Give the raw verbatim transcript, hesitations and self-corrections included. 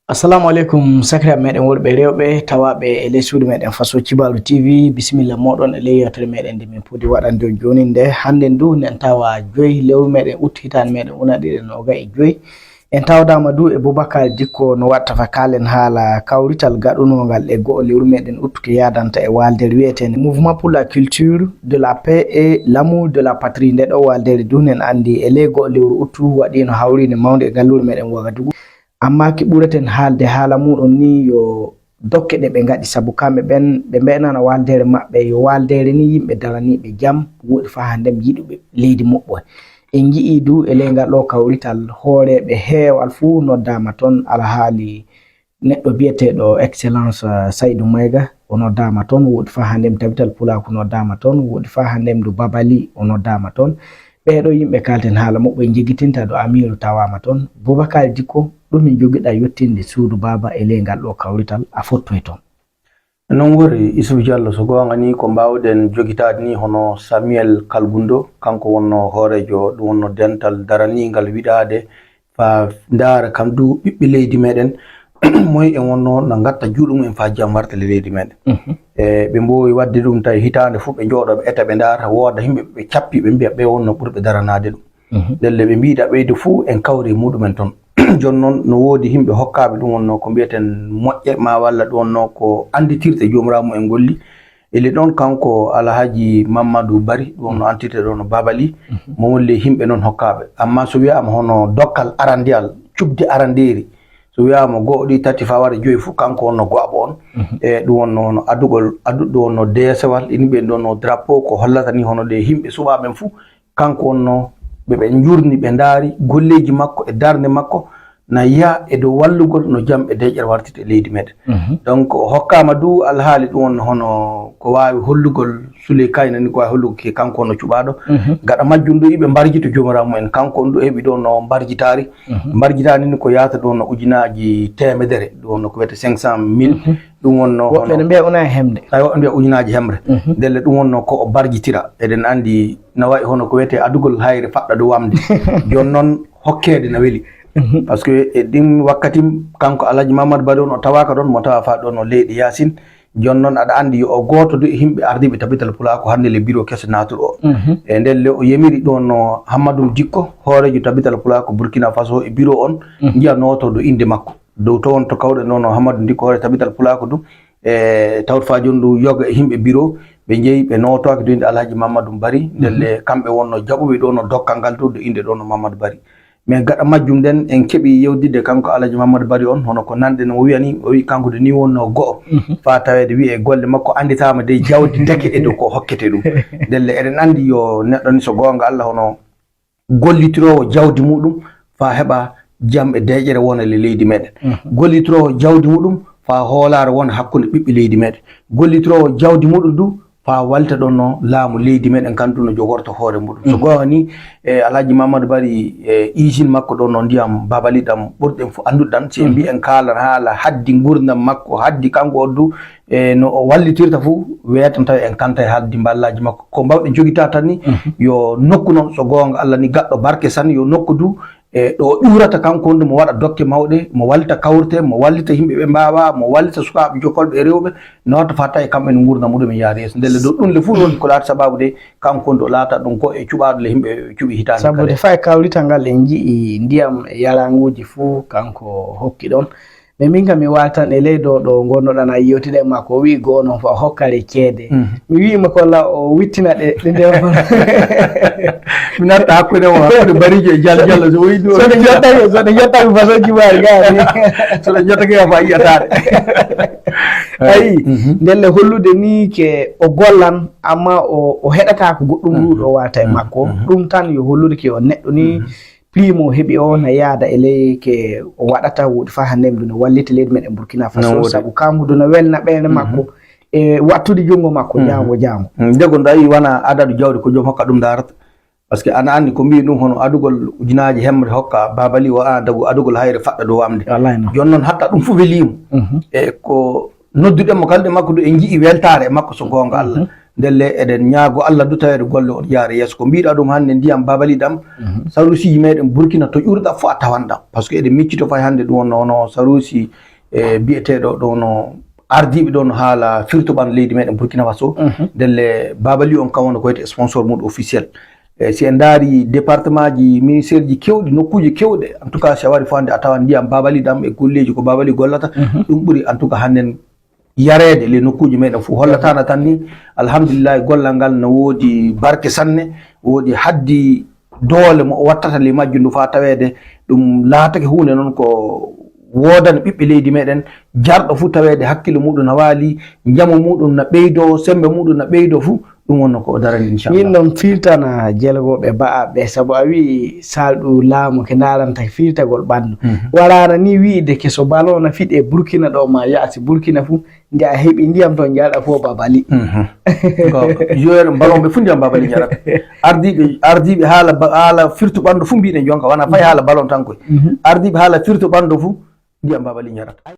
Assalamu aleykum, sakiraaɓe meɗen worɓe e rewɓe tawaaɓe e ley suudu meɗen Faso Cibaaru T V. Bisimilla mooɗon e ley yewtere meɗen nde min poti waɗande on jooni nde. Hannden du, nen tawa joyi lewru meɗen ut hitaande meɗen ujunere ɗiɗi e noogay e joyi. En tawdaama du e Boubacar Dicko no watta fa kaalen haala kawrital gaɗunoongal e go'o lewru meɗen ut ke yaadanta e waaldeere wi'eteende Mouvement pour la culture de la paix et l'amour de la patrie. Nde ɗo waaldeere du, nen anndi e ley go'o lewru ut waɗiino hawriinde mawnde e ngalluure meɗen Wagadugu. Amma ki ɓureten haalde haala muuɗum ni yo dokke ɗe ɓe ngaɗi, sabu kamɓe ɓen ɓe mbe'nana waaldeere maɓɓe yo waaldeere ni yimɓe daraniiɓe jam, woɗi faa hannden yiɗuɓe leydi muɓɓen. En nji'ii du e ley ngal ɗoo kawrital hooreeɓe heewal fuu noddaama ton, alhaali neɗɗo biyeteeɗo Excellence, eh, Saydou Maïga, o noddaama ton, woɗi faa hannden Tabital Pulaaku noddaama ton, woɗi faa hannden du Babali o noddaama ton. Ɓee ɗoo yimɓe kaalten haala muɓɓen njegitinta ɗo Amiiru tawaama ton. Boubacar Dicko, ɗume njogiɗaa yottinde suudu baaba e ley ngal ɗoo kawrital, a fottoy ton? Non wori, Isuf Diallo, so goonga ni ko mbaawɗen jogitaade ni hono Samuel Kalgundo, kanko wonno hooreejo, ɗum wonno dental daraniingal wiɗaade faa ndaara kam du ɓiɓɓe leydi meɗen, moy en wonno no ngatta juuɗe mumen faa jam warta le leydi meɗen. Mhm. E ɓe mboowi waɗde ɗum tawi hitaande fof ɓe njooɗo ɓe eta ɓe ndaara, wooda yimɓe ɓe cappi ɓe mbiya ɓe wonno ɓurɓe daranaade ɗum. Mhm. Ndelle ɓe mbiida ɓeyde fuu en kawri e muɗumen toon. Jooni noon no woodi yimɓe hokkaaɓe ɗum wonno ko mbiyeten moƴƴe ma walla ɗum wonno ko annditirɗe joomiraaɗo mumen golli. Eli ɗoon kanko Alhaji Mamadou Bari, ɗum wonno entité ɗo no Babali, mhm, mo woni le yimɓe noon hokkaaɓe. Amma so wiyaama hono dokkal arandiyal, cubde arandeeri, so wiyaama go'o ɗi tati faa wara joyi fof, kanko wonno go'aɓo on. Mhm. E ɗum wonno hono adugol, adduɗo wonno deesewal, ini ɓe ɗon no drapeau ko hollata ni hono ɗe yimɓe suɓaaɓe ɓen fof, kanko wonno ɓe, ɓe njurni, ɓe ndaari golleeji makko e darnde makko, na yiya e dow wallugol no jam e deeƴere wartirta e leydi meɗen. Mhm. Donc, o hokkaama du alhaali ɗum wonno hono ko waawi hollugol Suley Kayna ni, ko waawi hollugo ke kanko wonno cuɓaaɗo. Mhm. Gaɗa majjum du, iɓe mbarjito joomiraaɗo mumen, kanko on du heɓi ɗo no mbarjitaari. Mhm. Mbarjitaari ni ko yaata ɗo no ujunaaji teemedere, ɗum wonno ko wiyete cinq cent mille. Mhm. Ɗum wonno woɓɓe hono ne mbiya una e hemde. Ay, woɓɓe mbiya ujunaaji hemre. Mhm. Ndelle ɗum wonno ko o mbarjitira. Eɗen anndi na wayi hono ko wiyete adugol hayre faɗɗa dow wamde. Jooni noon hokkeede na weli. Mhm. Parce que e ɗin wakkati kanko Alhaji Mamadou Bari on o tawaaka ɗon, mo tawa faa ɗon o leyɗe Yaasin. Jooni noon aɗa anndi yo o gooto du e yimɓe ardiiɓe Tabital Pulaaku hannde le bureau keso naaturu o. Mhm. E ndelle o yemiri ɗon no Hammadou Dicko, hooreejo Tabital Pulaaku Burkina Faso e bureau on, mhm, njiya nootooɗo innde makko. Dow to won to kawɗen ɗon no Hammadou Dicko, hooreejo Tabital Pulaaku du, e tawto faa jooni du yoga e yimɓe bureau, ɓe njehi ɓe nootoaki du innde Alhaji Mamadou Bari, mhm, ndelle kamɓe wonno jaɓuɓe ɗo no dokkal ngal du, du innde ɗo no Mamadou Bari. Mais gaɗa majjum nden, en keɓi yewtidde kanko Alhaji Mamadou Bari on, hono ko nanɗen o wiyani, o wi kanko de ni wonno go'o. Mhm. Faa taweede wiye golle makko annditaama de jawdi deke e dow ko hokkete ɗum. Ndelle eɗen anndi yo neɗɗo ni so goonga Allah hono gollitiroowo jawdi muɗum faa heɓa jam e deeƴere wona le leydi meɗen. Mhm. Gollitiroowo jawdi muɗum faa hoolaare wona hakkunde ɓiɓɓe leydi meɗen. Gollitiroowo jawdi muɗum du faa wallita ɗon no laamu leydi meɗen kan du no jogorta hoore muɗum. So, mhm, goonga ni, e Alhaji Mamadou Bari, e usine makko ɗon no ndiyam Babali ɗam ɓurɗen fof annduɗen, si en, mhm, mbi en kaalan haala haddi ngurdam makko, haddi kanko o du, e no o wallitirta fof, weetan tawi en kanta e haddi mballaaji makko. Ko mbaawɗen jogita tan ni, mhm, yo nokku noon, so goonga Allah ni gaɗɗo barke san, yo nokku du, e ɗo o ƴuurata kanko wonde mo waɗa dokke mawɗe, mo wallita kawrite, mo wallita yimɓe ɓe mbaawa, mo wallita sukaaɓe jokkolɓe e rewɓe, nawata faa tawi kamɓe no nguurndam muɗumen yaade yeeso. Ndelle ɗo ɗum le fof woni ko laata sabaabu de kanko wonde o laata ɗum ko e cuɓaaɗo le yimɓe cuɓi hitaande. Sabu kala de faa e kawrital ngal en nji'i ndiyam e yaraanguuji fof kanko hokki ɗon. Mais min kam mi waatan e ley ɗo, ɗo ngonnoɗaa na yewtida e makko, o wi'i go'o noon fof a hokkare ceede. Mhm. Mi wi'i mo ko la o wittina ɗe, ɗe nder. Mi natta hakkunde mo, hakkunde Barijo e Jal Jallo, so o yiɗi o so ɗe jottake, so ɗe jottake façon jibaari gaa ni. So ɗe jottake fa yiyataade. Ayi, mhm, ndelle hollude ni ke o gollan, amma o, o heɗata ko goɗɗum, mhm, ruuɗo wata e, mhm, makko. Mhm. Ɗum tan yo hollude ke o neɗɗo ni. Mhm. Prix mo heɓi o na yaada e ley ke o waɗata, woodi faa hannde mi ɗum no wallita leydi meɗen Burkina Faso, non woodi, sabu kanko ɗum no welna ɓeynde, mhm, makko e wattude junngo makko, mhm, jaango jaango. Mm, ndego nda yi wana adadu jawdi ko joom hokka ɗum daarata. Parce que ana anndi ko mbiyi ɗum hono adugol ujunaaji hemre hokka Babali o, a dagu adugol hayre faɗɗa dow wamde. Wallahi non. Jooni noon hatta ɗum fof weliimo. Mhm. E ko nodduɗen mo kalde makko du en nji'i weltaare e makko so goonga Allah. Mhm. Ndelle eɗen ñaago Allah du taweede golle on yaara yeeso. Ko mbiɗa ɗum hannde, ndiyam Babali ɗam, saruusiiji meɗen Burkina to ƴurɗa fof a tawan ɗam. Par ce que eɗen miccito fay hannde ɗum wonno hono saruusi, e, biyeteeɗo ɗo no ardiiɓe ɗo no haala firto ɓan leydi meɗen Burkina Faso. Ndelle Babali on kam wonno ko wiyete sponsor mum officiel. E, si en ndaari département ji, ministère ji kewɗi, nokkuuji kewɗe, en tout cas si a wari fof hannde a tawan ndiyam Babali ɗam e golleeji ko Babali gollata, ɗum ɓuri en tout cas hannden yareede le nokkuuji meɗen fof. Hollatana tan ni, alhamdulillahi, gollal ngal no woodi barke sanne, woodi haddi doole mo o wattata le majju ndu faa taweede ɗum laatake huunde noon ko woodani ɓiɓɓe leydi meɗen, jarɗo fof taweede hakkille muɗum na waali, njamu muɗum na ɓeydo, sembe muɗum na ɓeydo fof, ɗum wonno ko o darani inchallah. Min noon firtana jelgooɓe ba'aɓe, sabu a wi'i salɗu laamu ke ndaaranta firtagol ɓanndu. Waraana ni wi'de ke so ballon na fiɗe Burkina ɗo ma yaasi Burkina fof, nde a heɓi ndiyam toon njaɗa fof Babali. Goonga. Joueur ballon ɓe fof ndiyam Babali njaɗata. Ardiiɓe, ardiiɓe haala ba-, haala firtu ɓanndu fof mbiɗen jonka, wona fay haala ballon tan koy. Ardiiɓe haala firtu ɓanndu fof ndiyam Babali njaɗata.